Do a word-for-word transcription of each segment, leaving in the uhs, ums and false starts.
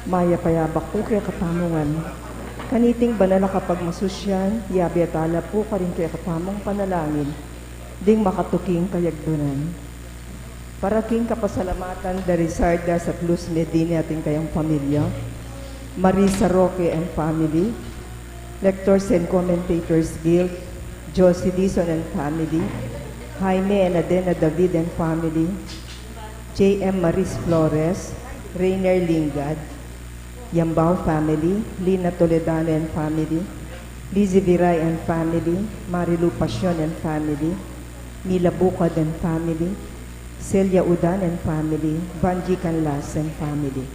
Mayap a yabak pu kekatamu ngan. Kaniting banal a kapagmasusyan, yabe tala pu karing kekatamung panalangin ding makatuking kayagdanan. Para king kapasalamatan da Rizardas at Luz Medina at ing kayang pamilya, Marisa Roque and family, Lectors and Commentators Guild, Josie Dizon and family, Jaime and Adena David and family, J M Maris Flores, Rainer Lingad, Yambao family, Lina Toledano and family, Lizzie Viray and family, Marilu Pasion and family, Mila Bukad and family, Celia Udan and family, Vanji Canlas and family.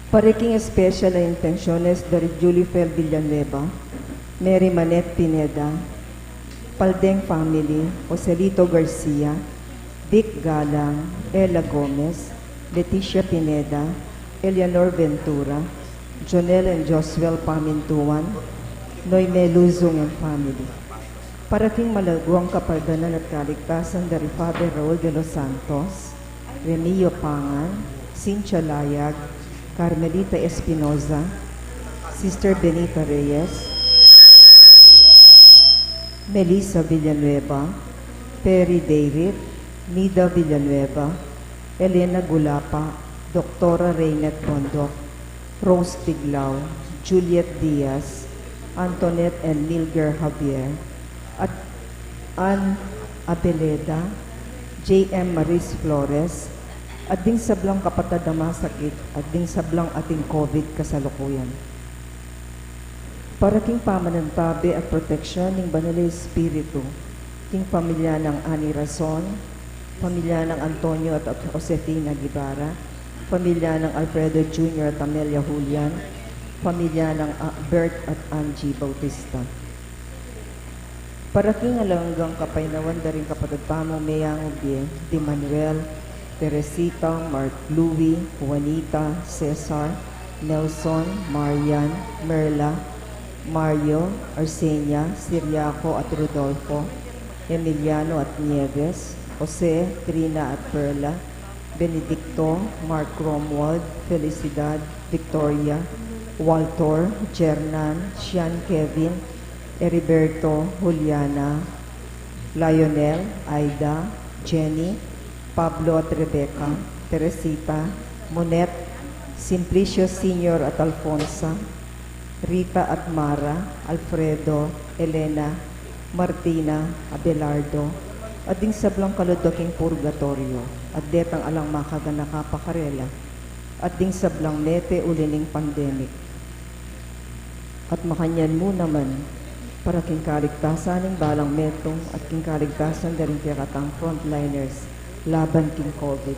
Para king special a intenciones da ri Julifel Villanueva, Mary Manette Pineda, Paldeng family, Joselito Garcia, Vic Galang, Ella Gomez, Leticia Pineda, Eleanor Ventura, Jonel and Josuel Pamintuan, Noime Luzung and family. Para king malaguang kapaldanan at kaligtasan da ri Father Raul de los Santos, Remio Pangan, Cynthia Layag, Carmelita Espinoza, Sister Benita Reyes, Melissa Villanueva, Perry Dayrit, Nida Villanueva, Elena Gulapa, Doktora Reynet Bondoc, Rose Tiglao, Juliet Diaz, Antoinette and Milger Javier, at Ann Abeleda, J M Maris Flores, at ding sablang kapatad a masakit, at ding sablang ating COVID kasalukuyan. Para king pamanantabe at proteksyon ning Banal a Espiritu, king pamilya nang Ani Rason, pamilya nang Antonio at Josefina Guevara, pamilya nang Alfredo Junior at Amelia Julian, pamilya nang, ah, Bert at Angie Bautista. Para king alang anggang kapaynawan da ring kapatad tamung meyangu bie, di Manuel, Teresita, Mark Louie, Juanita, Cesar, Nelson, Marian, Merla, Mario, Arsenia, Siriaco at Rodolfo, Emiliano at Nieves, Jose, Trina at Perla, Benedicto, Mark Romuald, Felicidad, Victoria, Walter, Jernan, Sian Kevin, Heriberto, Juliana, Lionel, Aida, Jenny, Pablo at Rebecca, Teresita, Monet, Simplicio Senior at Alfonsa, Rita at Mara, Alfredo, Elena, Martina, Abelardo, at ding sablang kaluda king purgatoryo, at detang alang makaganaka pa karela, at ding sablang mete uli ning pandemic. At makanyan mu naman, para king kaligtasan ning balang metung at king kaligtasan da ring kekatang frontliners laban king COVID.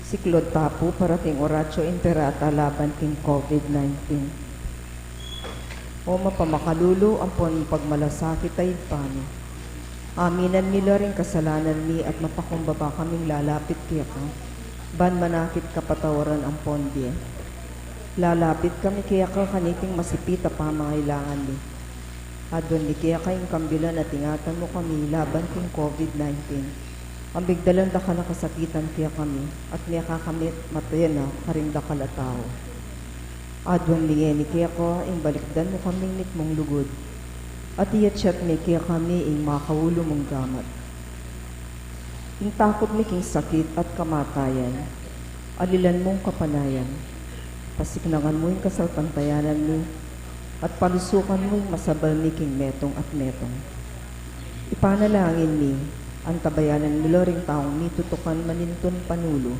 Siklaud ta pu para king Oratio Imperata laban king COVID nineteen. O mapamakalulu ampon pagmalasakit a Ibpa mi, aminan mi la ring kasalanan mi at mapakumbaba kaming lalapit keka, ban manakit kapatawaran ampon bie. Lalapit kami keka kaniting masipit a pamangailangan mi. Aduan mi keka ing kambilan at ingatan mu kami laban king COVID nineteen. Ambigdalan dakal a kasakitan kekami, at mekakami matena karing dakal a tau. Aduan mi ngeni keka ing balikdan mu kaming mitmung lugud, at iyatyat mi kekami ing makaulu mung gamat. Ing takut mi king sakit at kamatayan, alilan mung kapanayan, pasiknangan mu ing kasalpantayanan mi, at palusukan mu ing masabal mi king metung at metung. Ipanalangin mi, antabayanan mu la ring taung mitutukan manintun panulu,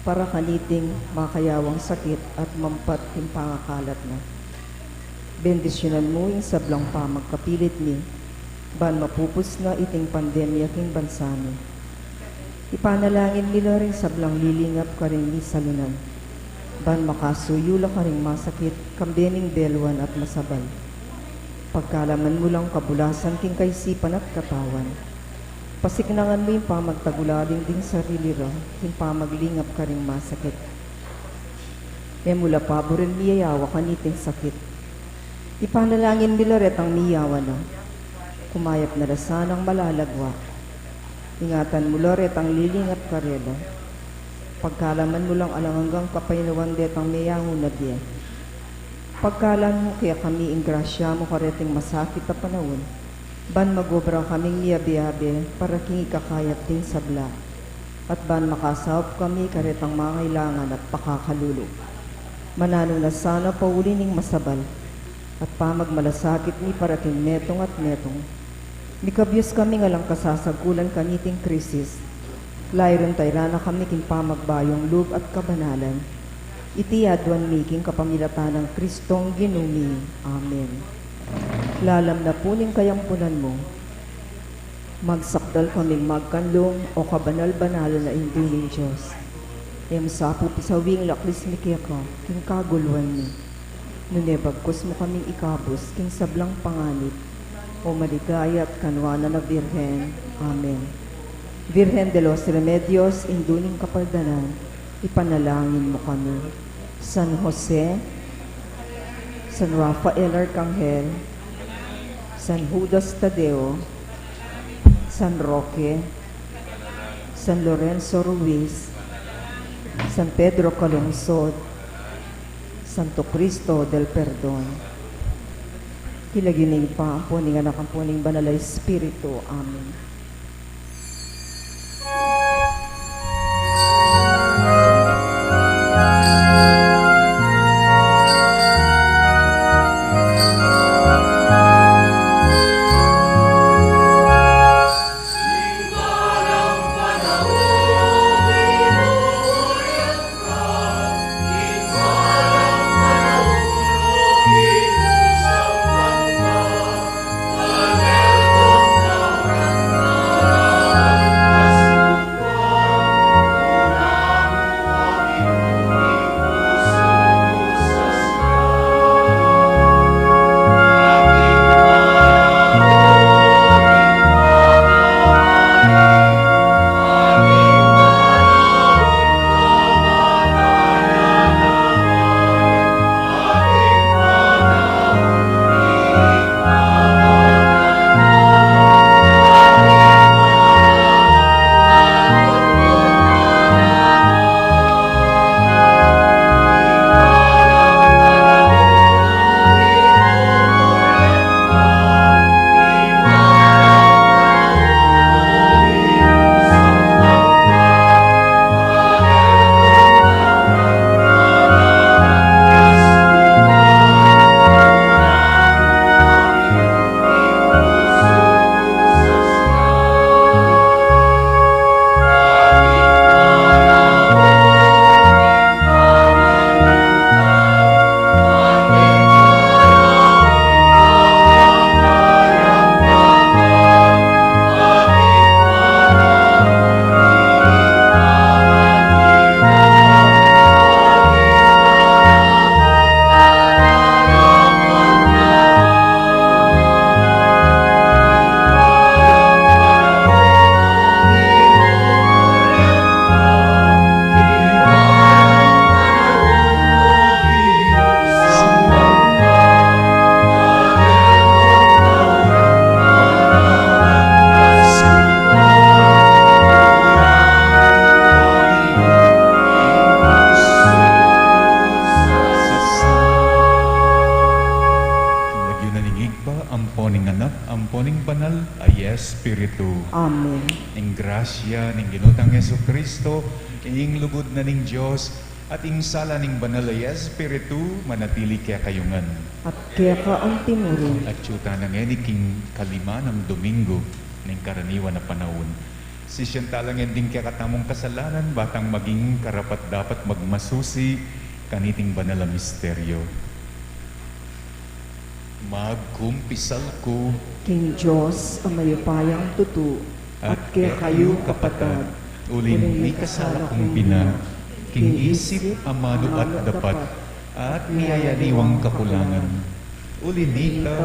para kaniting makayawang sakit at mampat king pangakalat na. Bendisyunan mu ing sablang pamagkapilit mi, ban mapupus na iting pandemya king bansa mi. Ipanalangin mi la ring sablang lilingap karing misalunan, ban makasuyu la karing masakit, kambe ning beluan at masabal. Pagkalaman mu lang kabulasan king kaisipan at katawan. Pasiknangan mu ing pamagtagulaling ding sarili ra, king pamaglingap karing masakit. E mu la paburen miyayawa kaniting sakit. Ipanalangin mi la retang miyawan na, kumayap na la sanang malalagwa. Ingatan mu la retang lilingat karela. Pagkaluban mu lang alang anggang kapaynawan detang meyangu na bie. Pagkaluban mu kekami ing grasya mu kareting masakit a panaun, ban magobra kaming miyabe-abe para king ikakayap ding sabla, at ban makasaup kami karetang mangailangan at pakakalulu. Mananu na sana pauli ning masabal, at pamagmalasakit mi para king metung at metung. Mikabyus kami ngan lang kasasagulan kaniting krisis. Layun tayran na kami king pamagbayung lub at kabanalan. Iti aduan mi king kapamilatan nang Kristong Ginu mi. Amen. Lalam na pu ning kayampunan mu, magsakdal kaming magkanlung, o kabanal-banalan a Indu ning Dios. E mu sa pu pisawing laklis mi keka king kaguluan mi, nune bagkus mu kaming ikabus king sablang panganib, o maligaya at kanuanan a Birhen. Amen. Virgen de los Remedios, Indu ning Kapaldanan, ipanalangin mu kami. San Jose, San Rafael Arcangel, San Judas Tadeo, San Roque, San Lorenzo Ruiz, San Pedro Calungsod, Santo Cristo del Perdon. King lagyu ning Ibpa, ampo ning Anak, ampo ning Banal a Espiritu. Amen. Lagyu na ning Ibpa, ampo ning Anak, ampo ning Banal a Espiritu. Amen. Ing grasya ning Ginu tang Jesucristo, ing lugud na ning Dios, at ing sala ning Banal a Espiritu, manatili kekayu ngan. At keka antimurin. Atyu tana ngeni king kalima nang Domingo ning karaniwan a panaun. Sisian tala ngan ding kekatamung kasalanan, ba tang maging karapat-dapat magmasusi kaniting banal a misteryo. Magkumpisal ku king Dios a mayupayang tutu, at kekayu, kapatad, uling mikasala kung bina, king isip, amanu at dapat, at miyayaliwang kakulangan. Uli na nita,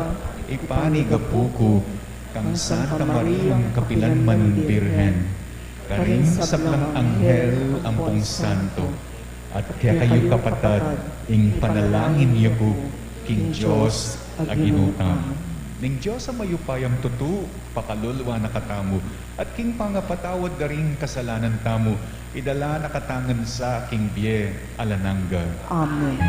ipanyawad ku kang Santa Mariang kapilanman Birhen, karing sablang anghel ampong santo, at kekayu, kapatad, ing panalangin yu ku king Dios a Ginu tamu. Ning Dios a mayupayang tutu, pakalulwan na katamu, at king pangapatawad da ring kasalanan tamu, idala na katamu ngan sa king bie alang angga. Amen.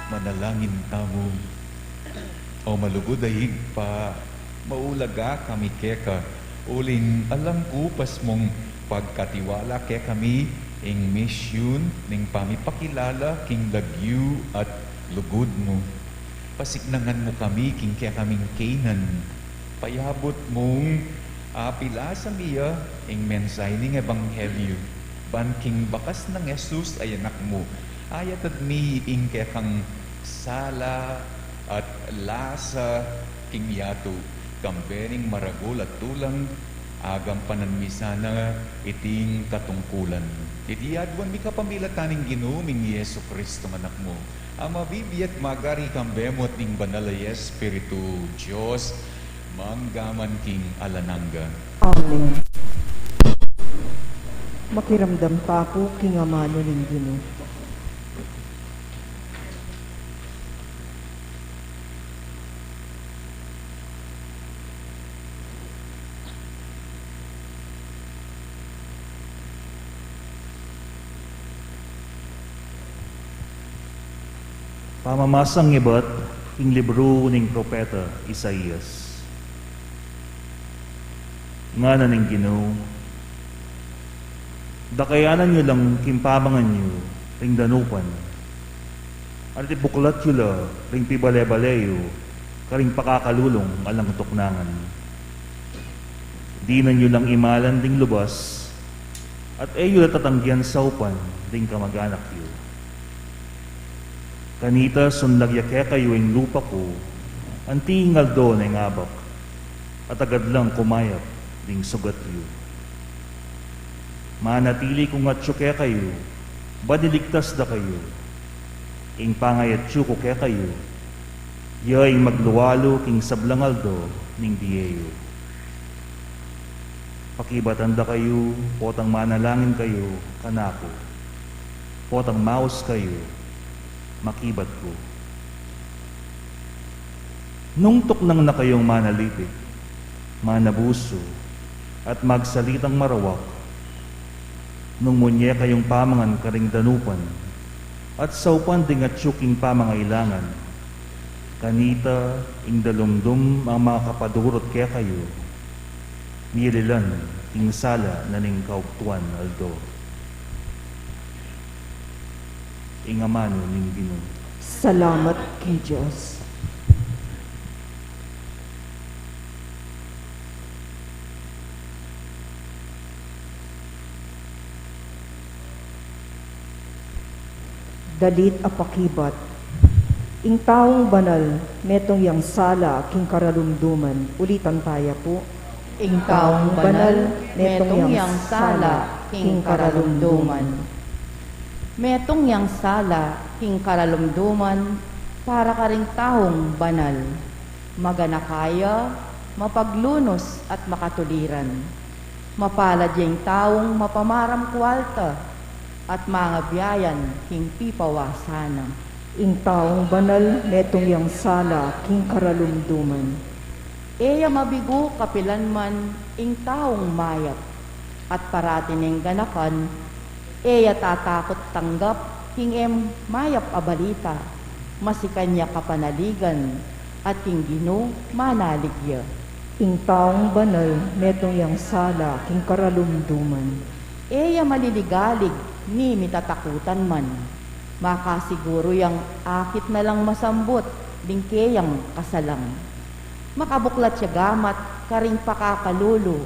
Manalangin tamu. O malugud a Ibpa, maulaga kami keka, uling alang kupas mung pagkatiwala kekami ing misyun ning pamipakilala king lagyu at lugud mu. Pasiknangan mu kami king kekaming kainan. Payabut mung apilasa mi ya ing mensahe ning ebanghelyu, ban king bakas nang Jesus a Anak mu, ayatad mi ing kekang sala at lasa king yatu, kambe ning maragul a tulang, agampanan mi sana iting katungkulan. Iti aduan mi kapamilatan ning Ginu ming Jesucristo a Anak mu, a mabibie at magari kambe mu at ning Banal a Espiritu, Dios, mangga man king alang angga. Amen. Makiramdam taku king amanu ning Ginu. Pamamasang ibat king libru ning propeta Isaias. Ngana ning Ginu, dakayanan yu lang king pamangan yu ring danupan, at ibuklat yu la ring pibale-bale yu karing pakakalulung alang tuknangan. Dinan yu lang imalan ding lubas, at e yu la tatanggian saupan ding kamag-anak yu. Kanita sunlag ya kekayu ing lupa ku, anti ing aldo neng abak, at agad lang kumayap ding sugat yu. Manatili kung atyu kekayu, ban iligtas da kayu. Ing pangayatyu ku kekayu, ya ing maglualu king sablang aldo ning bie yu. Pakibatan da kayu, potang manalangin kayu kanaku. Potang maus kayu, makibat ku. Nung tuknang na kayung manalipik, manabusu, at magsalitang marawak, nung munye kayung pamangan karing danupan, at saupan ding atyu king pamangailangan, kanita ing dalumdum a makapadurut kekayu, miyalilan king sala na ning kaugtuan aldo. Ing amanu ning Ginu. Salamat king Dios. Dalit a pakibat. Ing taung banal, metung yang sala king karalumduman. Ulitan taya pu. Ing taung banal, metung yang sala king karalumduman. Metung yang sala king karalumduman para karing taung banal. Maganaka ya, mapaglunus at makatuliran. Mapalad ya ing taung mapamaram kualta at mangabiayan king pipawasan na. Ing taung banal, metung yang sala king karalumduman. E ya mabigu kapilan man ing taung mayap, at parati neng ganakan, e ya tatakut tanggap king e mayap a balita, masikan ya kapanaligan, at king Ginu manalig ya. Ing taung banal, metung yang sala king karalumduman. E ya maliligalig ni mitatakutan man. Makasiguru yang akit na lang masambut ding keyang kasalang. Makabuklat ya gamat karing pakakalulu,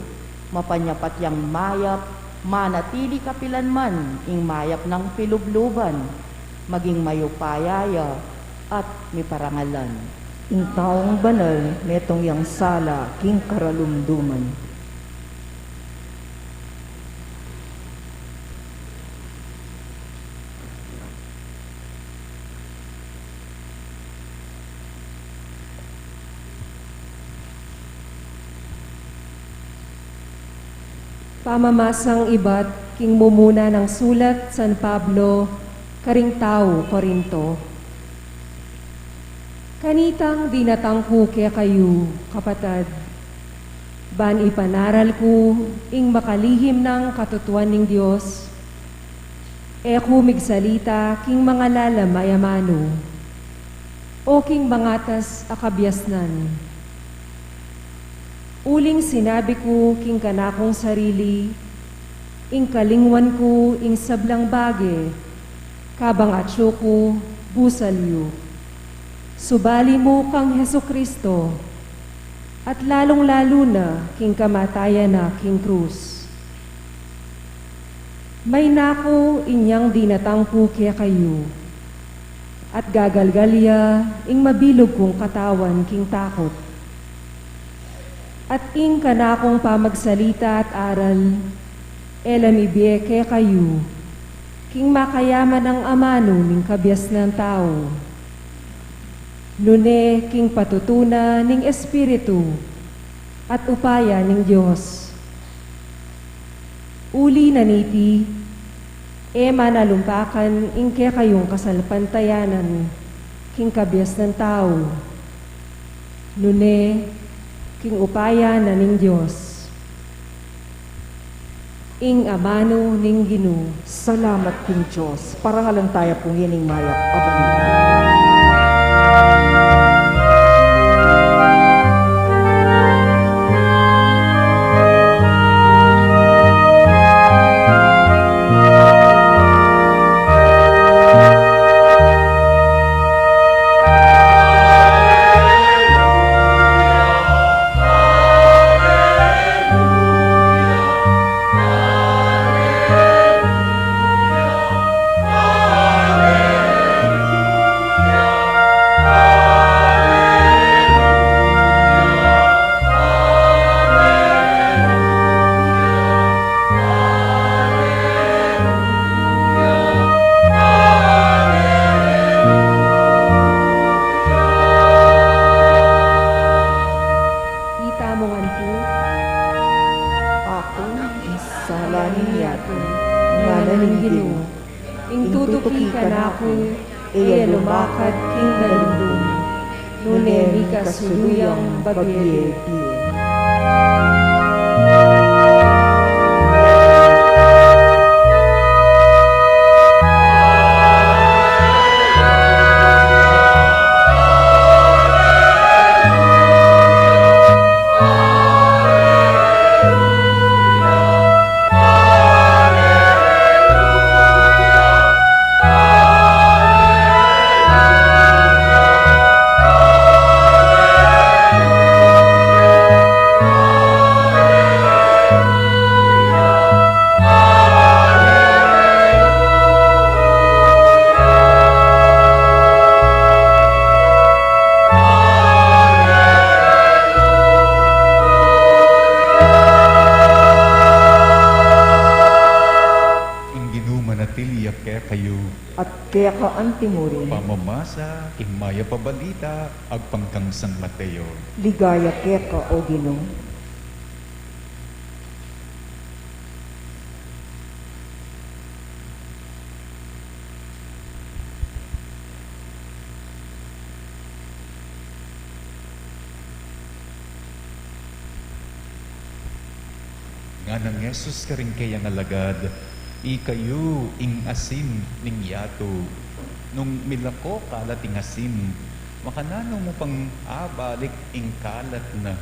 mapanyapat yang mayap, manatili kapilan man ing mayap nang pilubluban, maging mayupaya ya at miparangalan. Ing taung banal, metung yang sala king karalumduman. Pamamasang ibat king mumuna nang sulat San Pablo karing tau Corinto. Kanitang dinatang ku kekayu, kapatad, ban ipanaral ku ing makalihim nang katutuan ning Dios, e ku migsalita king mangalalam a amanu, o king mangatas a kabiasnan. Uling sinabi ku king kanakung sarili, ing kalingwan ku ing sablang bage, kabang atyu ku busal yu. Subali mu kang Jesucristo, at lalung-lalu na king kamatayan na king krus. Mayna ku inyang dinatang ku kekayu, at gagalgal ya ing mabilug kung katawan king takut. At ing kanakung pamagsalita at aral, e la mibie kekayu king makayaman a amanu ning kabiasnan tau, nune king patutunan ning Espiritu at upaya ning Dios. Uli na niti, e manalumpakan ing kekayung kasalpantayanan king kabiasnan tau, nune king upaya na ning Dios. Ing amanu ning Ginu. Salamat king Dios. Parangalan taya pu ngeni ing mayap a balita. Nune mika sulu yang babie-bie. Ing Ginu manatili ya kekayu. At keka antimurin. Pamamasa king mayap a balita agpang kang San Mateo. Ligaya keka, O Ginu. Nganang Jesus karing kayang alagad, "Ikayu ing asin ning yatu. Nung milako kalat ing asin, makananu mu pang abalik ing kalat na?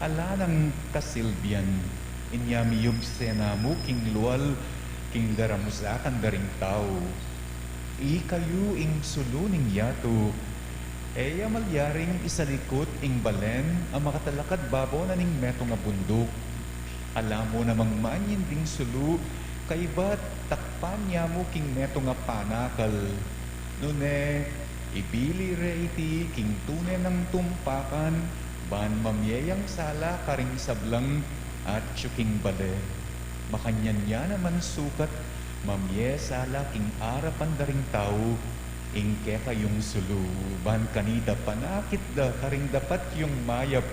Ala nang kasilbian. Inya miyubse na mu king lual king daramusakan da ring tau. Ikayu ing sulu ning yatu. E ya malyaring isalikut ing balen a makatalakad babo na ning metung a bunduk. Ala mu namang manyin ding sulu, kaybat takpan ya mu king metung a panakal. Nune, ibili re iti king tune nang tumpakan, ban mamie yang sala karing sablang atyu king bale. Makanyan ya naman sukat, mamie sala king arapan da ring tau ing kekayung sulu, ban kanita panakit da karing dapat yung mayap.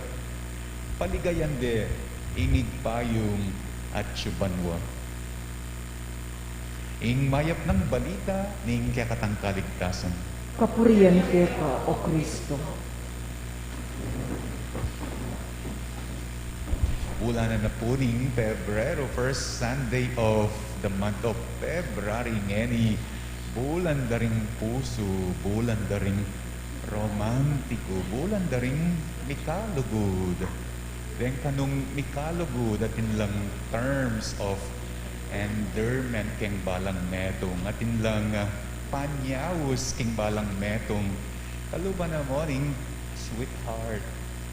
Paligayan de ing Ibpa yung atyu banua." Ing mayap nang balita ning kekatang kaligtasan. Kapurian keka, O Kristo. Bulan na na pu ning Pebrero, first Sunday of the month of February ngeni. Bulan da ring pusu, bulan da ring romantiku, bulan da ring mikalugud. Deng kanung mikalugud, atin lang terms of endearment keng balang metung, atin lang, ah, panyaus keng balang metung. Kaluban na mu ning sweetheart,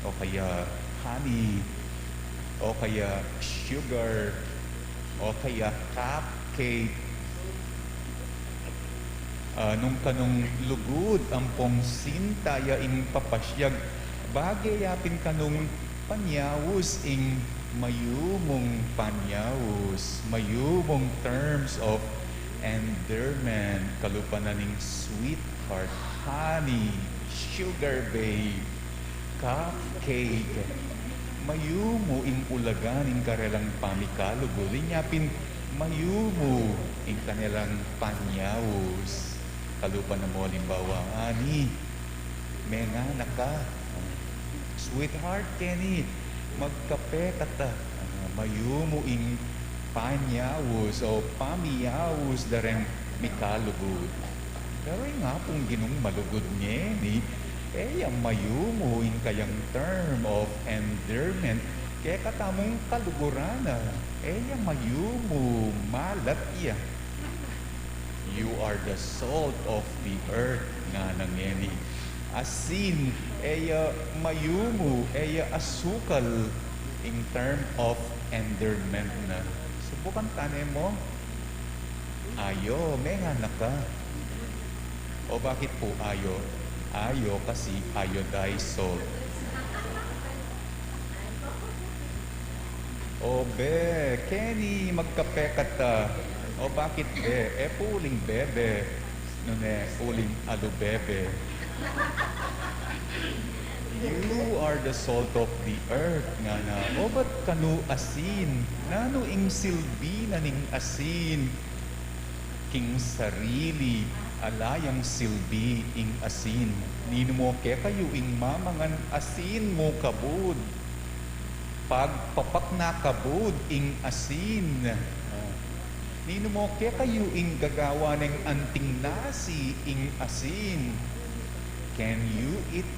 o kaya honey, o kaya sugar, o kaya cupcake. Ah, nung kanung lugud ampong sinta ya ing papasyag, bage ya pin kanung panyaus ing mayumung panyaus, mayumung terms of endearment, kaluban na ning sweetheart, honey, sugar babe, cupcake. Mayumu ing ulaga ning karelang pamikalugud, inya pin mayumu ing kanelang panyaus. Kaluban na mu alimbawa, honey, menganak ka. Sweetheart, keni, magkape kata. Ah, mayumu ing panyaus o pamiyaus da reng mikalugud. Pero ing Apung Ginung malugud ngeni, e ya mayumu ing kayang term of endearment kekatamung kaluguran na. E ya mayumu, malat ya. "You are the salt of the earth," ngana ngeni. Asin, e ya mayumu, e ya asukal ing term of endearment na. Subukan tane mu. Ayo, menganak ka. O bakit pu ayo? Ayo kasi iodized salt. O be, keni, magkape kata. O bakit be? E pu uling bebe, nune uling alubebe. "You are the salt of the earth," ngana. O bat kanu asin? Nanu ing silbi na ning asin king sarili Ala yang silbi ing asin. Ninu mo kekayu ing mamangan asin mu kabud? Pagpapak na kabud ing asin. Ah. Ninu mo kekayu ing gagawa neng anting nasi ing asin? Can you eat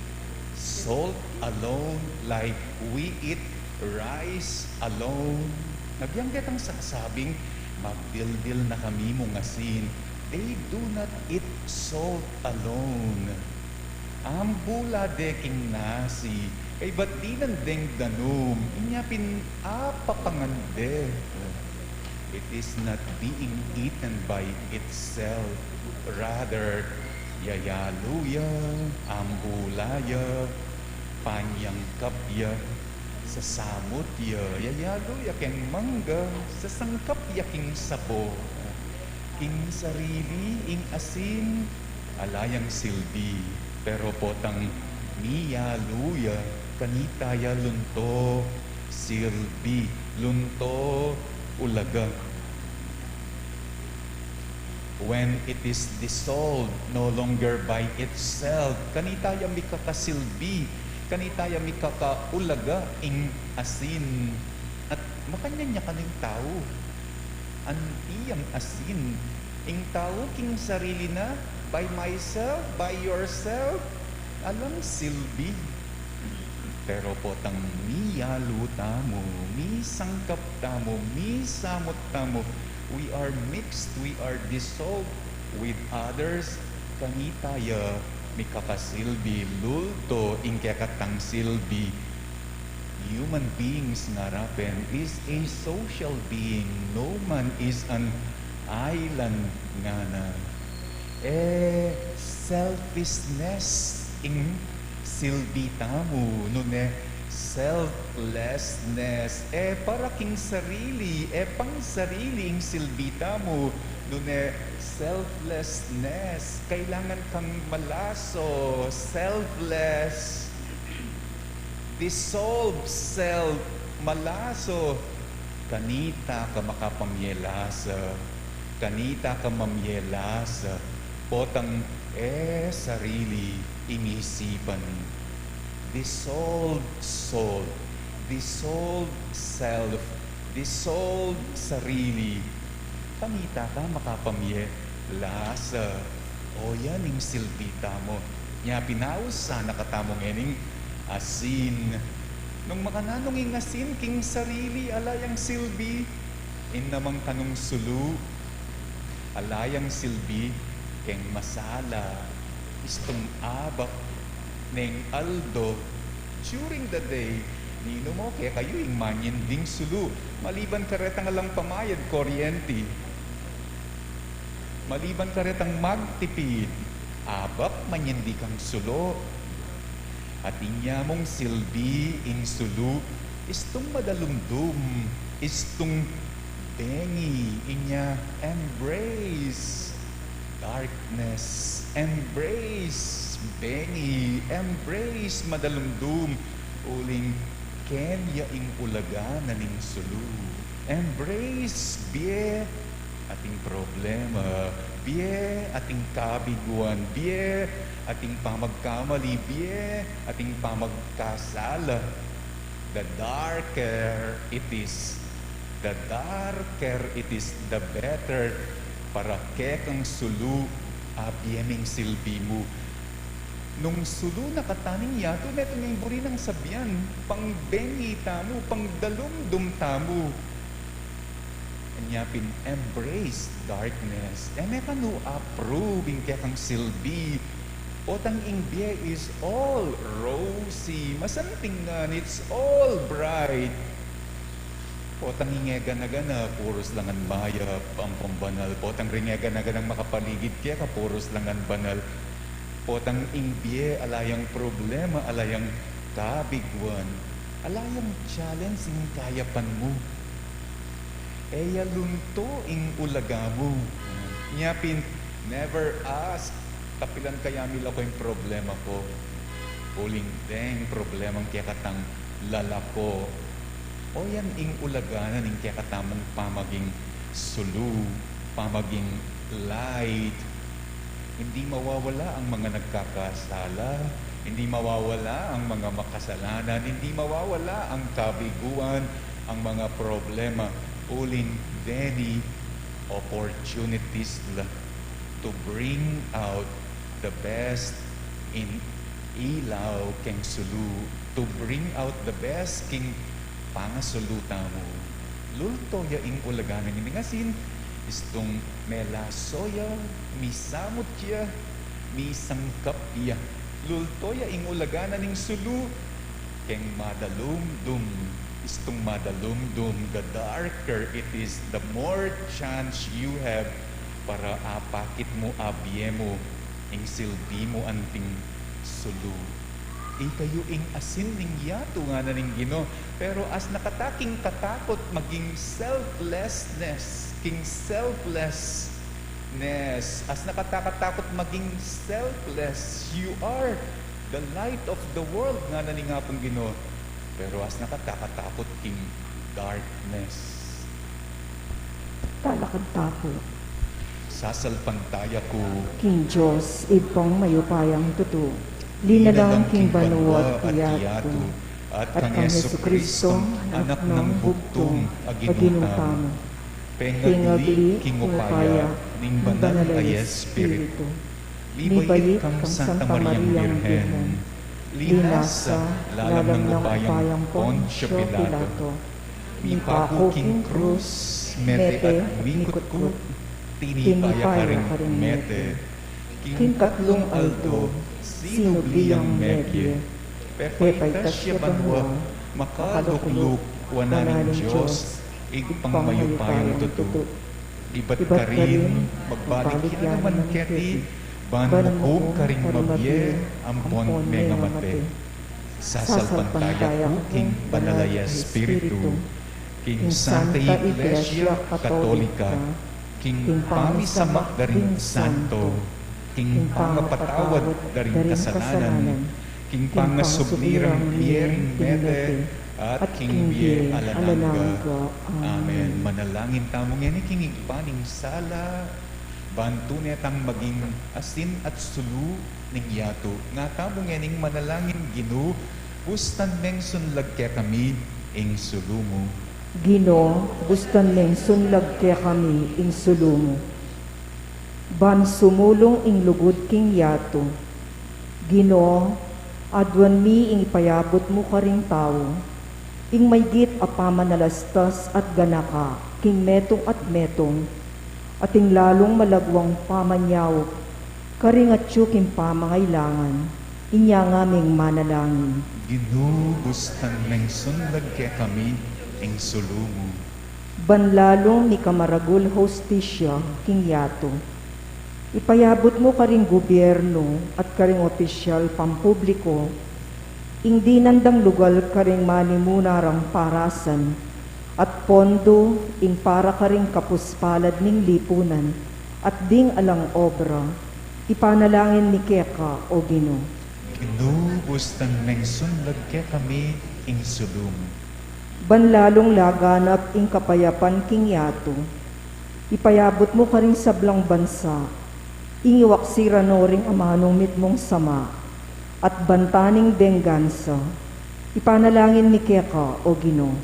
salt alone like we eat rice alone? Agyang ketang sasabing, "Magdildil na kami mung asin." They do not eat salt alone. Ambula de king nasi, kaybat dinan deng danum, inya pin apapangan de. It is not being eaten by itself. Rather, yayalu ya, ambula ya, panyangkap ya, sasamut ya, yayalu ya keng mangga, sasangkap ya king sabo. King sarili, ing asin, ala yang silbi, pero potang miyalu ya, kanita ya lunto silbi, lunto ulaga. When it is dissolved, no longer by itself, kanita ya mikakasilbi, kanita ya mikakaulaga ing asin. At makanyan ya kanu ing tau. Anti yang asin. Ing tau king sarili na, by myself, by yourself, alang silbi. Pero potang miyalu tamu, misangkap tamu, misamut tamu, we are mixed, we are dissolved with others, kanita ya mikakasilbi, lulto ing kekatang silbi. Human beings, ngara pin, is a social being. No man is an island, ngana. E, selfishness ing silbi tamu, nune selflessness. E, para king sarili, e, pang sarili ing silbi tamu, nune selflessness. Kailangan kang malaso, selfless. Dissolve self, malaso. Kanita ka makapamye lasa, kanita ka mamye lasa, potang e sarili ing isipan. Dissolve soul, dissolve self, dissolve sarili. Kanita ka makapamye lasa. O yan ing silbi tamu. Nya pin ausan na katamu ngening asin. Nung makananu ing asin king sarili, ala yang silbi. Ing namang kanung sulu, ala yang silbi keng masala, istung abak neng aldo. During the day, ninu mo kekayu ing manyinding sulu, maliban karetang alang pamayad kuryenti, maliban karetang magtipid, abak manyindi kang sulu. At inya mung silbi ing sulu, istung madalumdum, istung bengi, inya embrace darkness, embrace bengi, embrace madalumdum, uling keni ya ing ulaga na ning sulu. Embrace bie ating problema, bie ating kabiguan, bie ating pamagkamali, bie ating pamagkasala. The darker it is, the darker it is, the better para kekang sulu, a bie ming silbi mu. Nung sulu na katamu ning yatu, metung ing buri nang sabian, pangbengi tamu, pangdalumdum tamu. Nya pin embrace darkness. E me kanu approve ing kekang silbi. Potang ing bie is all rosy, masanting ngan, it's all bright. Potang ing e gana-gana, purus la ngan mayap, ampong banal. Potang ring e gana-ganang makapaligid keka, purus la ngan banal. Potang ing bie, ala yang problema, ala yang kabiguan, ala yang challenge ing kayapan mu. E ya lunto ing ulaga mu. Nya pin, never ask, "Kapilan kaya milako ing problema ku?" Uling deng problemang kekatang lalako. O yan ing ulaga na ning kekatamung pamaging sulu, pamaging light. Hindi mawawala ang mga nagkakasala, hindi mawawala ang mga makasalanan, hindi mawawala ang kabiguan, ang mga problema. Uling deni opportunities la to bring out the best in ilaw keng sulu, to bring out the best king pangasulu tamu. Lulto ya ing ulaga nang ini ngan asin, istung melaso ya, misamut ya, misangkap ya. Lulto ya ing ulaga na ning sulu keng madalumdum. Istung madalumdum, the darker it is, the more chance you have para apakit mu, abie mu ing silbi mu anting sulu. Ikayu ing asin ning yatu, ngana ning Ginu. Pero asna kata king katakut maging selflessness, king selflessness, asna kata katakut maging selfless. You are the light of the world, ngana ning Apung Ginu. Pero asna kata katakut king darkness. Talakad ta pu. Sasalpantaya ku king Dios, Ibpang mayupayang tutu. Linalang king banua at yatu, at kang Jesucristo, Anak nang bugtung, a Ginu tamu. Pengagli king upaya ning Banal a Espiritu. Mibait kang Santa Mariang Birhen. Linasa lalam nang upayang Poncio Pilato. Mipaku king krus, mete at mikutkut. Tinipa ya karing mete. King katlung aldo, sinubli yang mebie. Pepaitas ya banua, makalukluk wanan ning Dios, Ibpang mayupayang tutu. Ibat karin, magbalik ya naman keti, ban mukum karing mabie ampon mengamate. Sasalpantaya ku king Banal a Espiritu, king Santa Iglesia Katolika, king pamisamak da ring santo, king pangapatawad da ring kasalanan, king pangasubli rang bie ring mete, at king bie alang angga. Amen. Manalangin tamu ngeni king Ibpa ning sala, ban tune tang maging asin at sulu ning yatu. Nga tamu ngening manalangin: Ginu, bustan meng sunlag kekami ing sulu mu. Ginu, bustan meng sunlag kekami ing sulu mu. Ban sumulung ing lugud king yatu. Ginu, aduan mi ing ipayabut mu karing tau, ing maygit a pamanalastas at ganaka king metung at metung, at ing lalung malagwang pamanyaup karing atyu king pamangailangan. Inya ngaming manalangin. Ginu, bustan meng sunlag kekami ing sulu mu. Ban lalung mikamaragul hustisya king yatu. Ipayabut mu karing gubyernu at karing opisyal pampubliku ing dinan dang lugal karing manimuna rang parasan at pondu ing para karing kapuspalad ning lipunan at ding alang obra. Ipanalangin mi keka, O Ginu. Ginu, bustan meng sunlag kekami ing sulu mu. Ban lalung laganap ing kapayapan king yatu, ipayabut mu karing sablang bansa ing iwaksi ra no ring amanung mitmung sama at banta ning benggansa. Ipanalangin mi keka, O Ginu.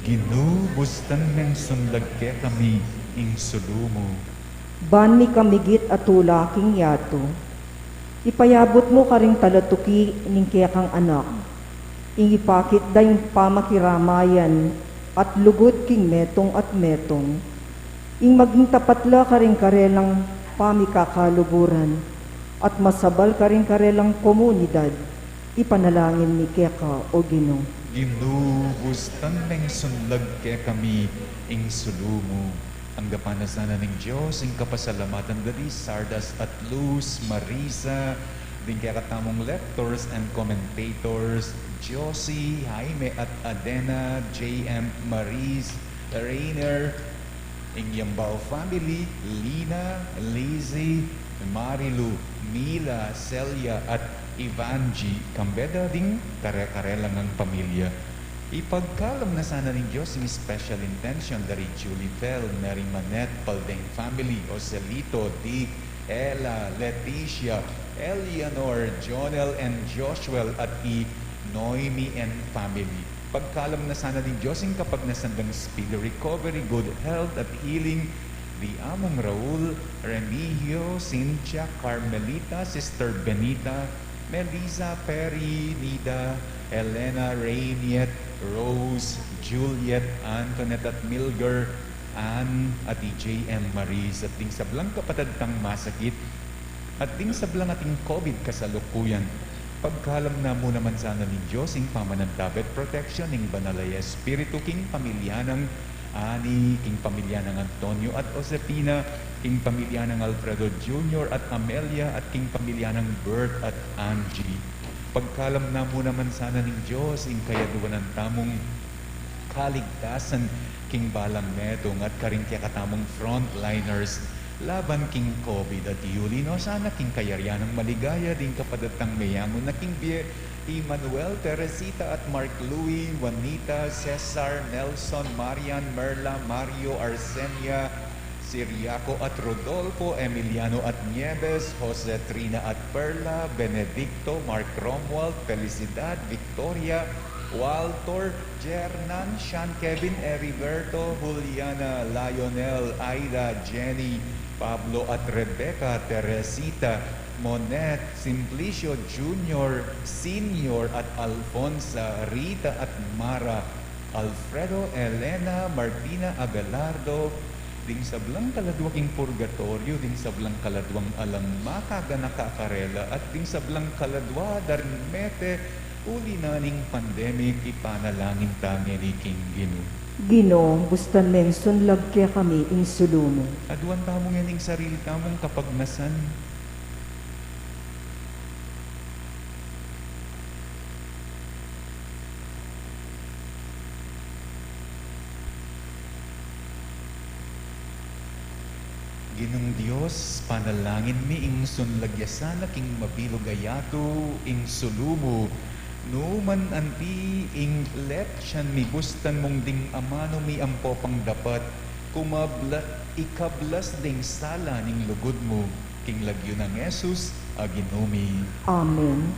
Ginu, bustan meng sunlag kekami ing sulu mu. Ban mikamigit a tula king yatu, ipayabut mu karing talatuki ning kekang anak ing ipakit da ing pamakiramayan at lugud king metung at metung, ing maging tapat la karing karelang pamikakaluguran at masabal karing karelang komunidad. Ipanalangin mi keka, O Ginu. Ginu, bustan meng sunlag kekami ing sulu mu. Anggapan na sana ning Dios ing kapasalamatan da di Sardas at Luz, Marisa, ding kekatamung lectors and commentators, Josie, Jaime at Adena, J M, Maris, Rainer, ing Yambao family, Lina, Lizzie, Marilu, Mila, Celia at Ivanji, kambe da ding kare-kare la ngang pamilya. Ipagkalam na sana ning Dios ing special intention da ri Julie Fel, Mary Manette, Paldeng family, Joselito, di Ella, Leticia, Eleanor, Jonel, and Joshua, at i Noemi and family. Pagkalam na sana ning Dios ing kapagnasan dang speedy recovery, good health, at healing, di Among Raul, Remigio, Cynthia, Carmelita, Sister Benita, Melissa, Perry, Nida, Elena, Rainiet, Rose, Juliet, Antoinette, at Milger, Ann, at i J M Maris, at ding sablang kapatad tang masakit, at ding sablang ating COVID kasalukuyan. Pagkalam na mu naman sana ning Dios ing pamanantabe at protection ning Banal a Espiritu king pamilya nang Ani, king pamilya nang Antonio at Josefina, king pamilya nang Alfredo Junior at Amelia, at king pamilya nang Bert at Angie. Pagkalam na mu naman sana ning Dios ing kayaduanan tamung kaligtasan king balang metung at karing kekatamung frontliners laban king COVID, at yuli no sana king kayarian nang maligaya ding kapatad tang meyangu na king bie, i Manuel, Teresita at Mark Louis, Juanita, Cesar, Nelson, Marian, Merla, Mario, Arsenia, Siriaco at Rodolfo, Emiliano at Nieves, Jose, Trina at Perla, Benedicto, Mark, Romuald, Felicidad, Victoria, Walter, Jernan, Sean, Kevin, Heriberto, Juliana, Lionel, Aida, Jenny, Pablo at Rebecca, Teresita, Monet, Simplicio Junior, Senior at Alfonsa, Rita at Mara, Alfredo, Elena, Martina, Abelardo, ding sablang kaladua king purgatoryo, ding sablang kaladuang alang makaganaka karela, at ding sablang kaladua da ring mete uli na ning pandemic, ipanalangin ta ngeni king Ginu. Ginu, bustan meng sunlag kekami ing sulu mu. Aduan tamu ngening sarili tamung kapagnasan. Ginung Dios, panalangin mi ing sunlag ya sana king mabilug a yatu ing sulu mu, nu man anti ing letian mi, bustan mung ding amanu mi ampo pang dapat, kumabla-, ikablas ding sala ning lugud mu, king lagyu nang Jesus a Ginu mi. Amen.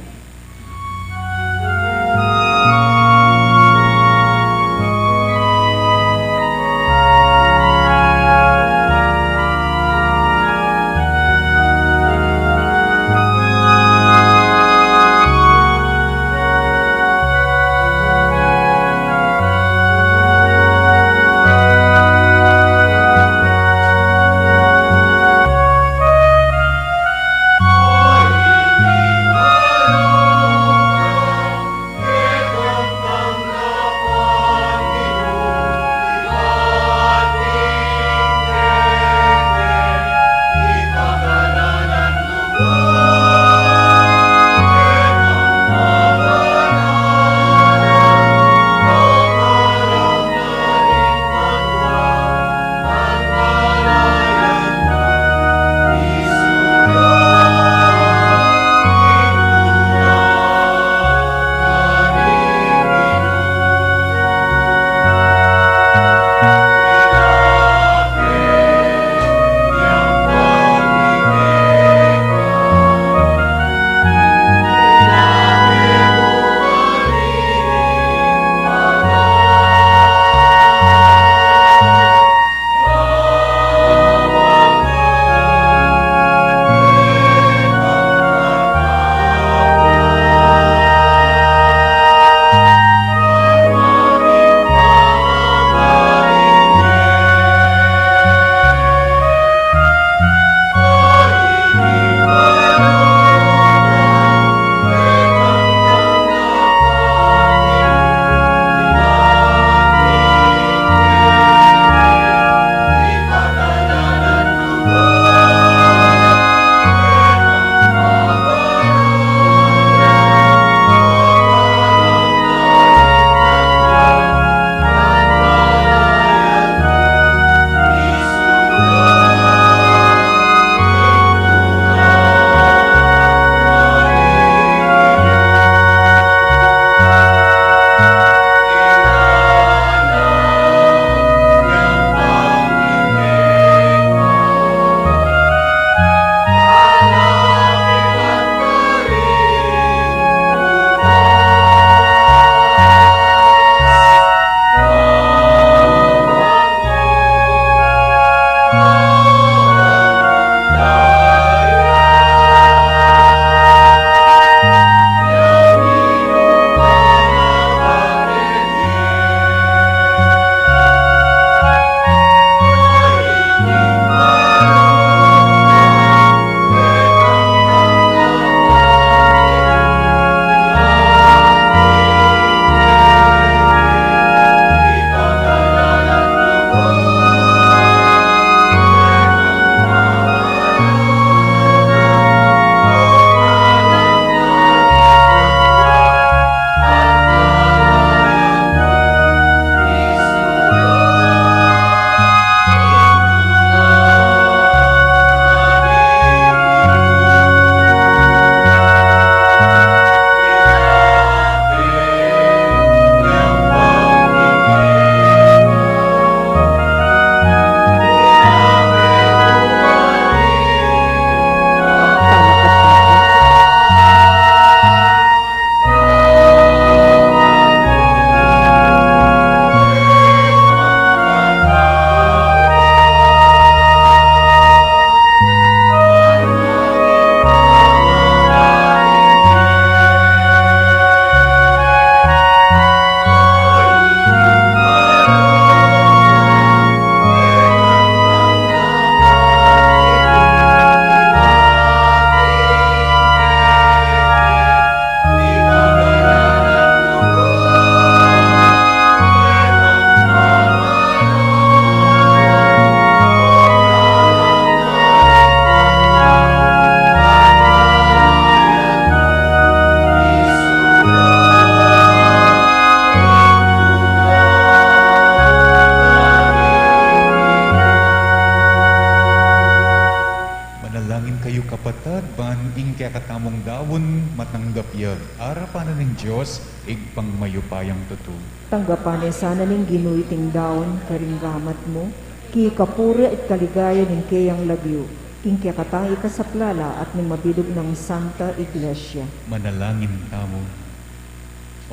Dios, Ibpang mayupayang tutu. Tanggapan ne sana ning Ginu iting daun karing gamat mu, king kapurian at kaligayan ning keyang lagyu, king kekatang ikasaplala at ning mabilug nang Santa Iglesia. Manalangin tamu.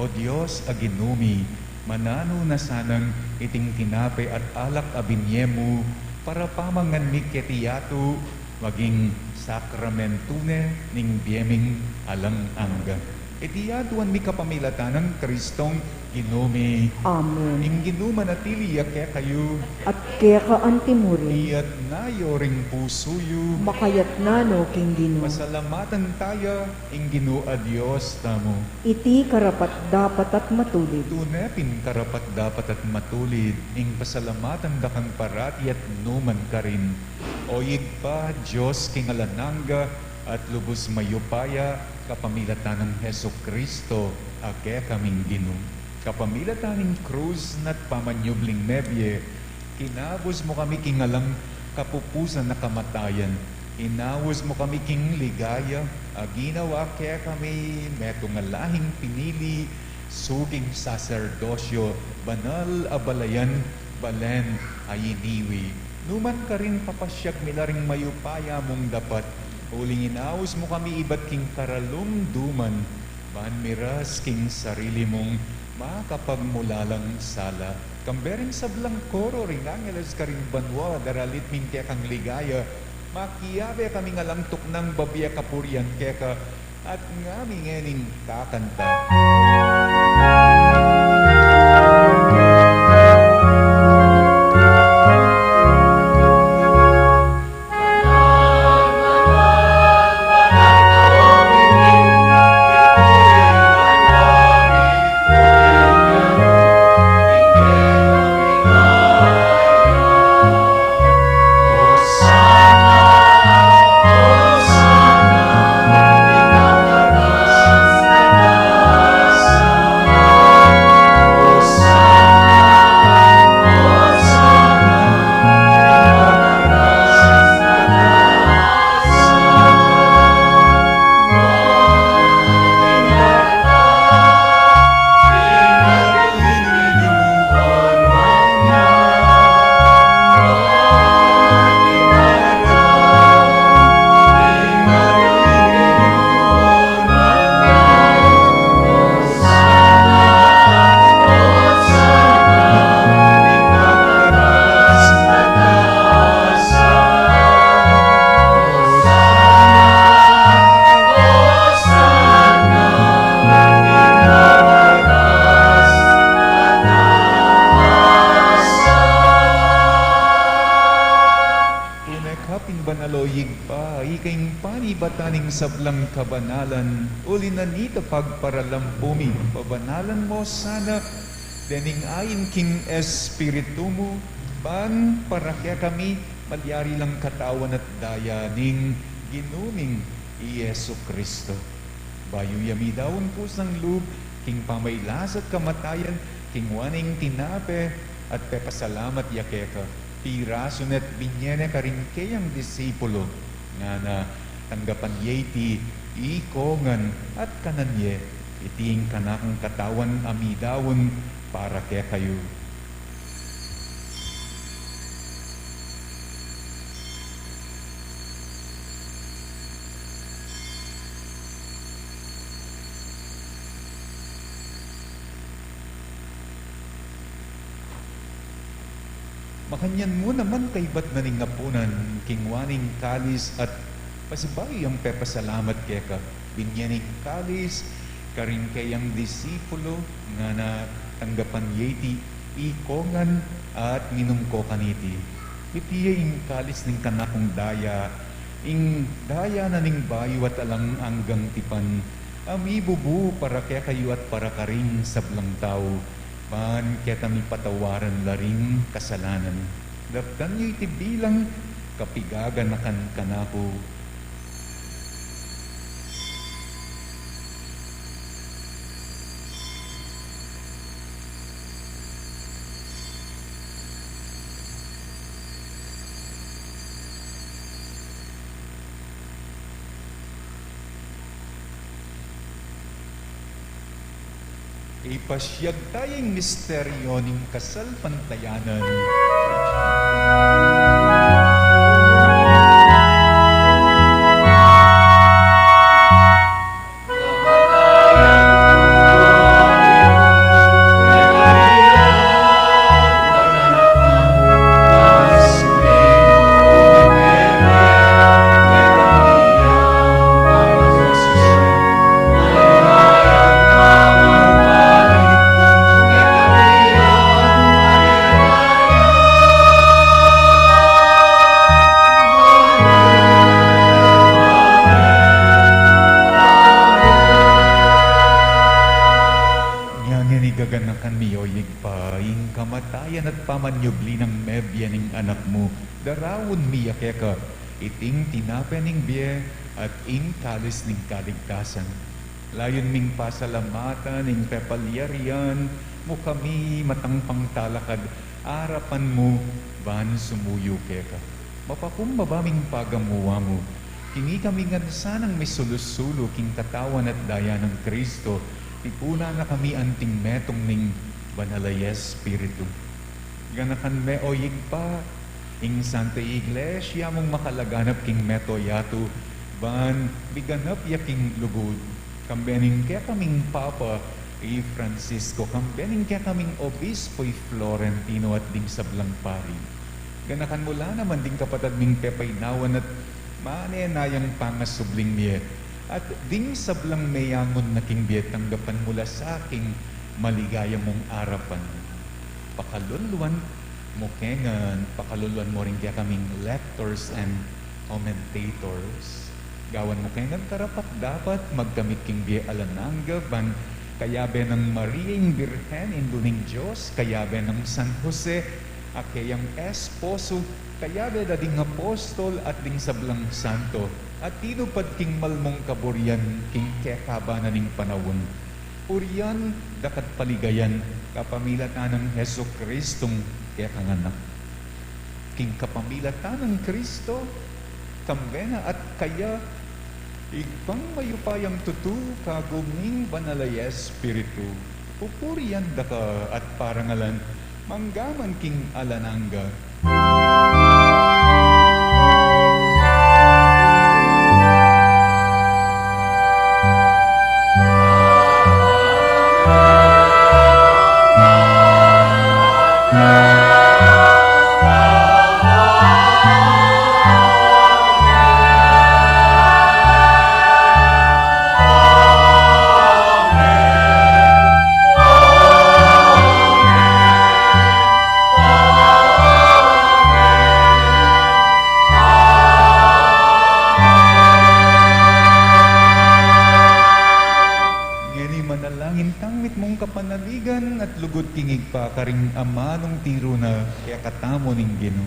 O Dios a Ginu mi, mananu na sanang iting tinape at alak a binie mu para pamangan mi keti yatu, maging sakramentu ne ning bie ming alang angga. Iti yatuan mi kapamilatan nang Kristong Ginu mi. Amen. Ing Ginu manatili ya kekayu. At keka antimurin. Iyatas yu ring pusu yu. Makayatas no king Ginu. Pasalamatan taya ing Ginu a Dios tamu. Iti karapat-dapat at matulid. Tune pin karapat-dapat at matulid ing pasalamatan da kang parati at numan karin. O Ibpa, Dios king alang angga at lubus mayupaya, kapamilatan nang Jesucristo a kekaming Ginu. Kapamilatan ning krus na't pamanyubling mebie, kinabus mu kami king alang kapupusan a kamatayan. Inaus mu kami king ligaya a ginawa kekami, metung a lahing pinili, suking saserdosyo, banal a balayan, balen a iniwi. Numan karin papasyag mi la ring mayupaya mung dapat, uling inaus mu kami ibat king karalumduman, ban miras king sarili mung makapagmulalang sala. Kambe ring sablang koro ring angeles karin banua, daralit mi kekang ligaya, makiabe kaming alang tuknang babie kapurian keka, at ngami ngening kakanta. Tune ka pin banal, o Ibpa, ika ing panibatan ning sablang kabanalan, uli na nita pagparalampu mi, pabanalan mu sana dening ain king Espiritu mu, ban para kekami malyari lang katawan at daya ning Ginu ming i Jesucristo. Bayu ya midaun kusang lub king pamailas at kamatayan, kinua ne ing tinape at pepasalamat ya keka, pirasu ne't binie ne karing keyang disipulu, ngana: Tanggapan ye iti, ikong ngan at kanan ye, iti ing kanakung katawan a midaun para kekayu. Makanyan mu naman kaybat na ning apunan, kinua ne ing kalis at pasibayu yang pepasalamat keka, binie ne ing kalis karing keyang disipulu, ngana: Tanggapan ye iti, ikong ngan at minum ko kaniti. Iti ya ing kalis ning kanakung daya, ing daya na ning bayu at alang anggang tipan, a mibubu para kekayu at para karing sablang tau, ban keta mipatawaran la ring kasalanan. Daptan yu iti bilang kapigaganakan kanaku. Ipasyag taya ing misteryu ning kasalpantayanan. Ngeni gaganakan mi, o Ibpa, ing kamatayan at pamanyubli nang mebie ning Anak mu, daraun mi ya keka iting tinape ning bie at ing kalis ning kaligtasan. Layun ming pasalamatan ing pepalyarian mu kami matang pangtalakad arapan mu ban sumuyu keka. Mapakumbaba ming pagamuan mu, kini kami ngan sanang misulu-sulu king katawan at daya nang Kristo, tipunan na kami anting metung ning Banal a Espiritu. Ganakan me, o Ibpa, ing Santa Iglesia mung makalaganap king mabilug a yatu, ban miganap ya king lugud, kambe ning kekaming Papa i Francisco, kambe ning kekaming Obispo i Florentino at ding sablang pari. Ganakan mu la naman ding kapatad ming pepainawan at manenayang pangasubling mie, at ding sablang meyangun na king bie, tanggapan mu la sa king maligaya mung arapan. Pakaluluan mu ke ngan, pakaluluan mu rin kekaming lectors and commentators. Gawan mu ke ngan karapat-dapat magkamit king bie alang angga, ban kayabe nang Maria ing Birhen, Indu ning Dios, kayabe nang San Jose, a keyang esposo, kayabe da ding apostol at ding sablang santo, a tinupad king malmung kaburian king kekaban na ning panaun. Purian daka at paligayan kapamilatan nang Jesucristung kekang Anak. King kapamilatan nang Kristo, kambe na at kaya, Ibpang mayupayang tutu, kagum ning Banal a Espiritu, pupurian daka at parangalan mangga man king alang angga. Ngeni manalangin tang mitmung kapanaligan at lugud king Ibpa karing amanung tiru na kekatamu ning Ginu.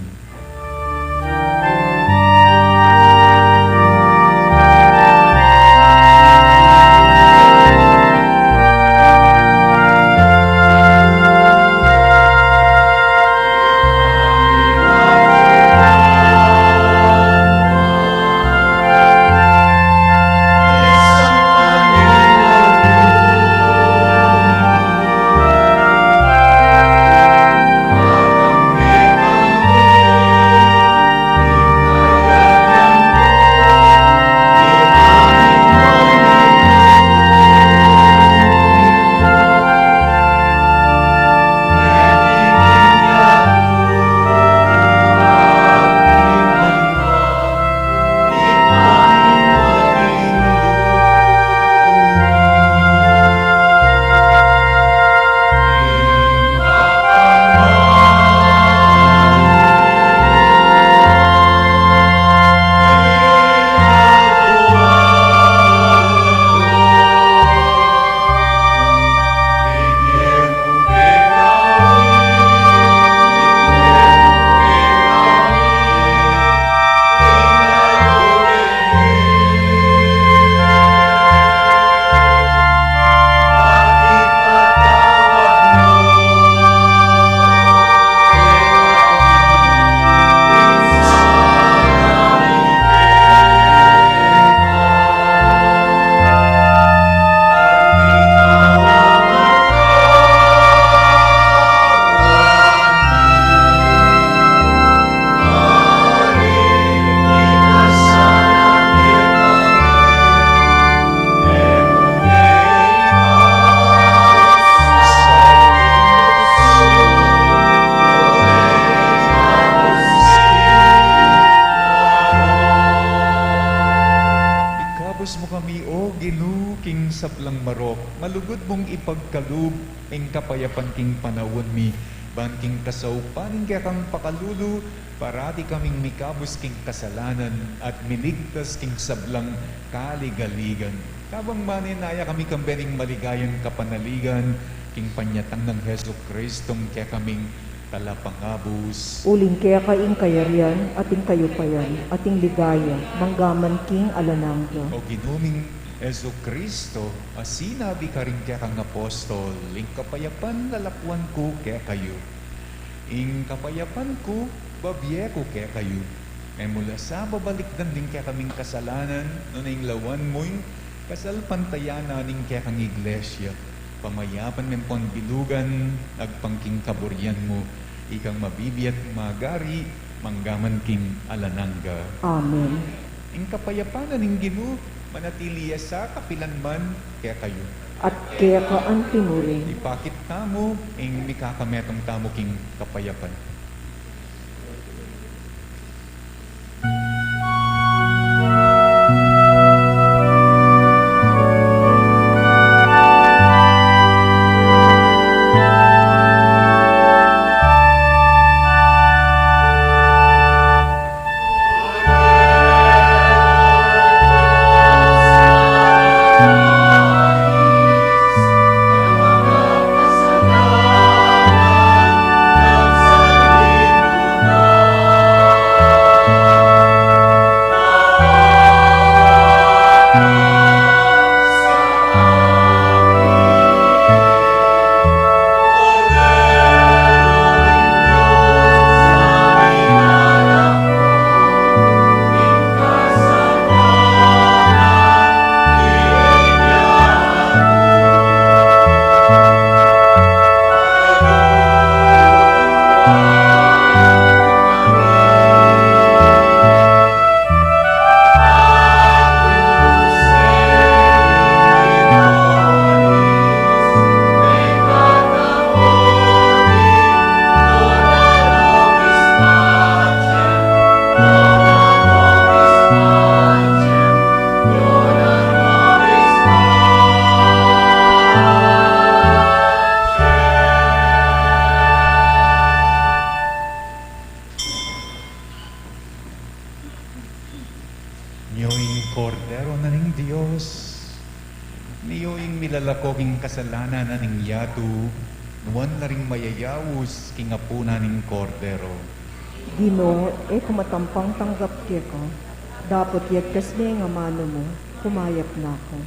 mung ipagkalub ing kapayapan king panaun mi, ban king kasaupan ning kekang pakalulu, parati kaming mikabus king kasalanan at miligtas king sablang kaligaligan. Kabang manenaya kami kambe ning maligayang kapanaligan, king panyatang nang Jesucristong kekaming Talapangabus. Uling keka ing kayarian, at ing kayupayan, at ing ligaya, manggaman king alang angga. O Ginu ming Jesucristo, a sinabi karing kekang apostol, ing kapayapan lalakuan ku kekayu. Ing kapayapan ku, babie ku kekayu. E mu la sa babalikdan ding kekaming kasalanan, nune ing lawan mu ing kasalpantayanan ning kekang Iglesia. Pamayapan me pon bilugan, agpang king kaburian mu, ikang mabibie at magari, manggaman king alang angga. Amen. Ing kapayapan na ning Ginu, manatili ya sa kapilan man kekayu. At keka anti mu rin. Ipakit tamu ing mikakametung tamu king kapayapan. Nyo ing Kordero na ning Dios. Nyo ing milalako king kasalanan na ning yatu. Nuan la ring mayayaus king apunan ning Kordero. Ginu, e ku matampang tanggap keka, dapot yagkas me ing amanu mu, kumayap na ku.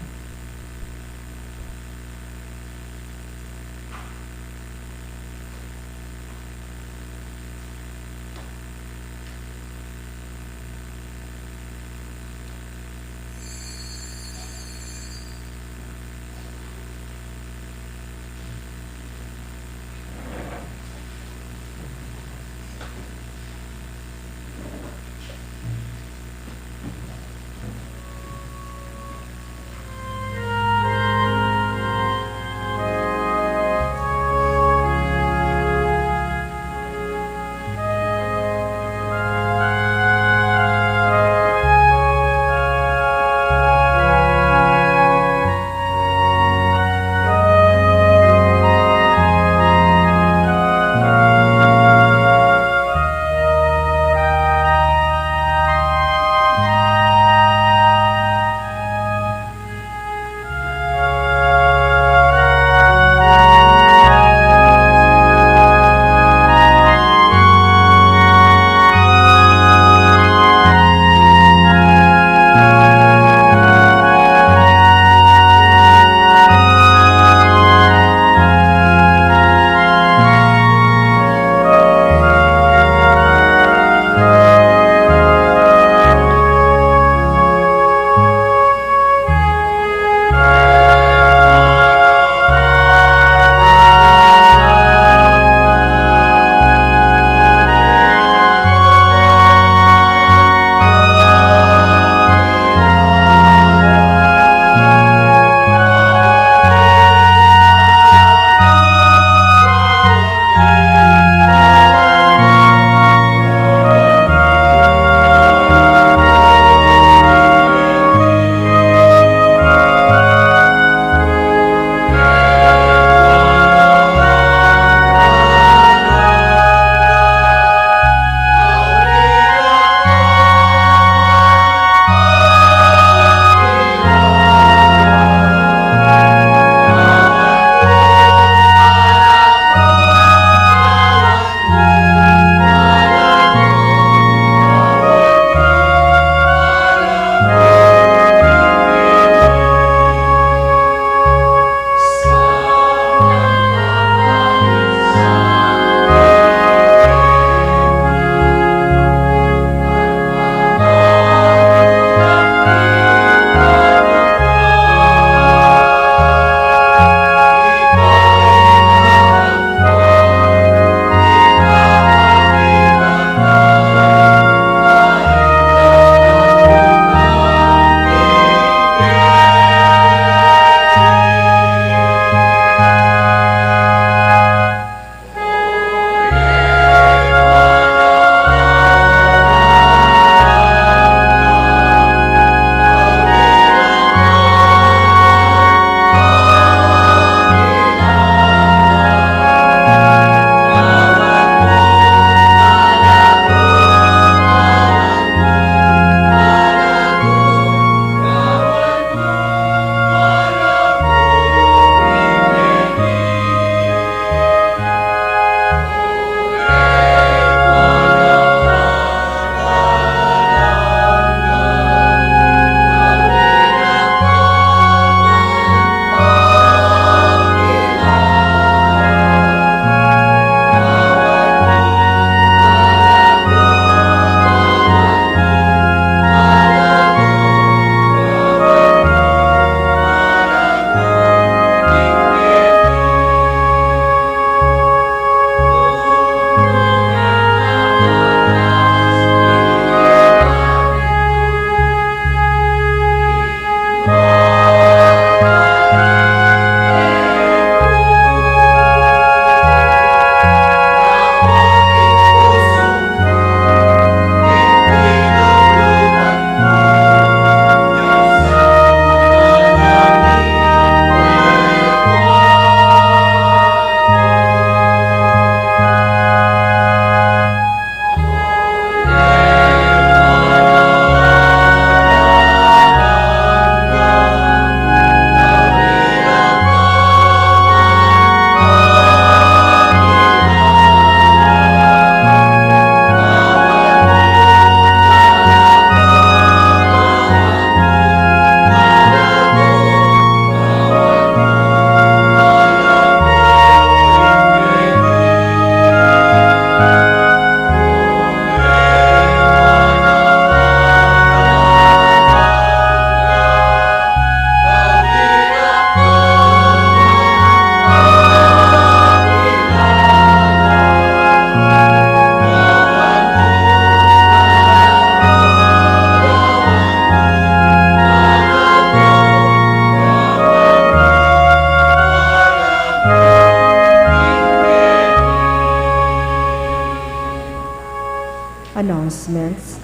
Announcements.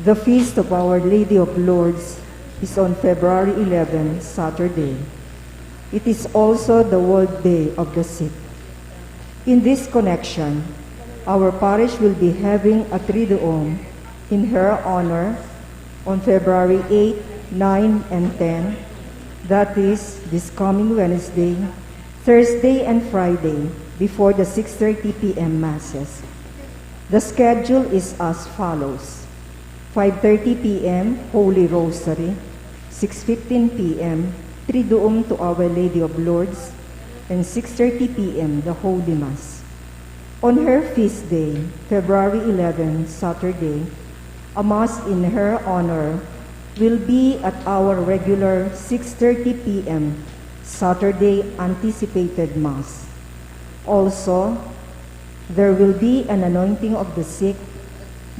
The Feast of Our Lady of Lourdes is on February eleven, Saturday. It is also the World Day of the Sick. In this connection, our parish will be having a Triduum in her honor on February eight, nine, and ten, that is, this coming Wednesday, Thursday, and Friday, before the six thirty p m Masses. The schedule is as follows: five thirty p m, Holy Rosary; six fifteen p m, Triduum to Our Lady of Lourdes; and six thirty p m, the Holy Mass. On her feast day, February eleven, Saturday, a Mass in her honor will be at our regular six thirty p m Saturday anticipated Mass. Also, there will be an anointing of the sick,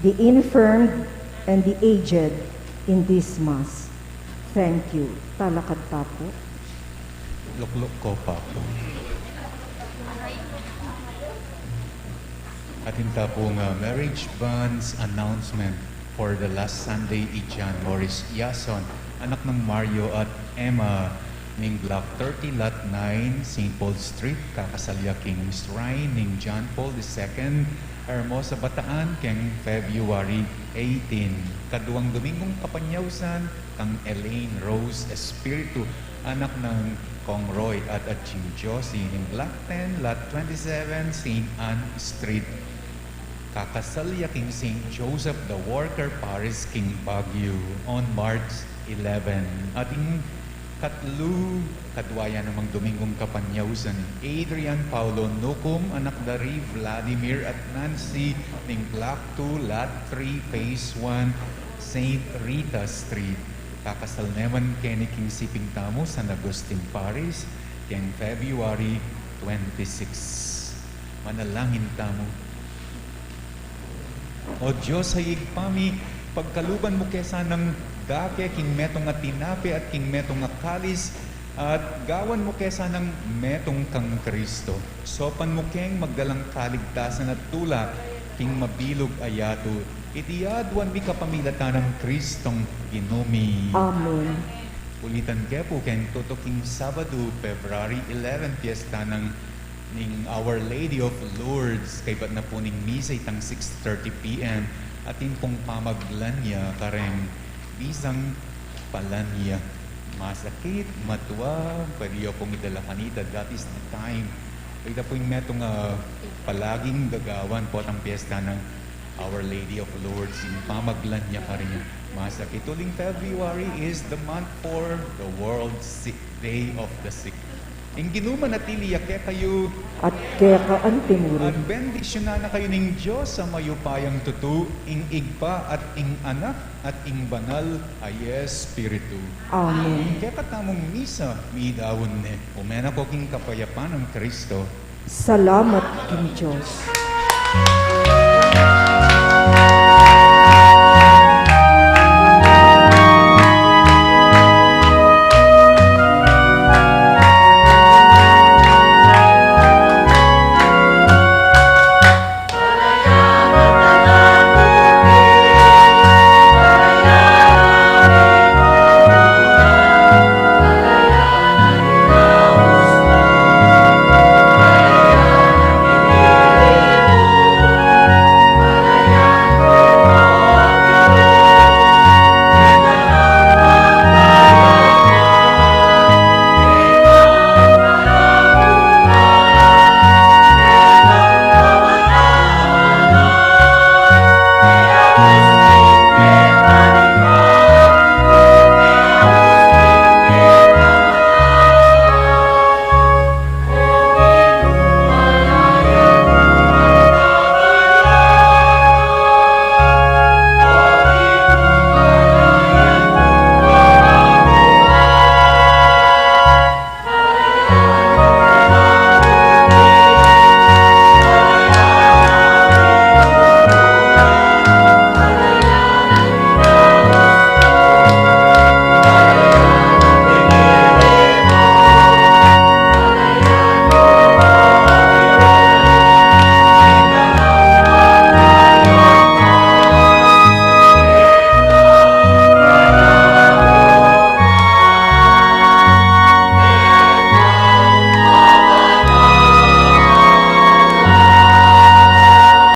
the infirm, and the aged in this Mass. Thank you. Talakad ta pu. Lukluk ko pa pu. Atin ta pung marriage bonds announcement for the last Sunday i John Morris Yason, anak nang Mario at Emma, ning Block thirty, Lot nine, Saint Paul Street, kakasal ya king shrine ning John Paul the Second, Hermosa, Bataan, keng February eighteen. Kaduang Domingong Kapanyausan kang Elaine Rose Espiritu, anak nang Kong Roy at Aching Josie, ning Block ten, Lot twenty-seven, Saint Anne Street. Kakasal ya king Saint Joseph the Worker Parish king Baguio on March eleven. Atin katlu, kadwa ya namang Domingong Kapanyausan, Adrian Paulo Nucum, anak da ri Vladimir at Nancy, ning Block two, Lot three, Phase one, Saint Rita Street. Kakasal ne man keni king siping tamu, San Agustin Parish, keng February twenty-six. Manalangin tamu. O Dios a Ibpa mi, pagkaluban mu ke sanang dake king metung a tinape at king metung a kalis, at gawan mu ke sanang metung kang Kristo. Saupan mu keng magdalang kaligtasan at tula king mabilug a yatu. Iti aduan mi kapamilatan nang Kristong Ginu mi. Amen. Ulitan ke pu keng tutuking Sabadu, February eleven, piyesta nang ning Our Lady of Lourdes, kaybat na pu ning misa itang six thirty p m, atin pung pamaglanya kareng misang palanya. Masakit, matua, pwede yu pung idala kanita, that is the time. Ita pu ing metung a palaging gagawan potang piyesta nang Our Lady of Lourdes, ing pamaglanya karin. Masakit. Uling February is the month for the World Sick, Day of the Sick. Ing Ginu manatili ya kekayu. At keka antimurin. At bendisyunan na kayu ning Dios a mayupayang tutu, ing Ibpa at ing Anak at ing Banal a Espiritu. Amen. Kekatamung misa, midaun ne. Ume na ko king kapayapan nang Kristo. Salamat king Dios.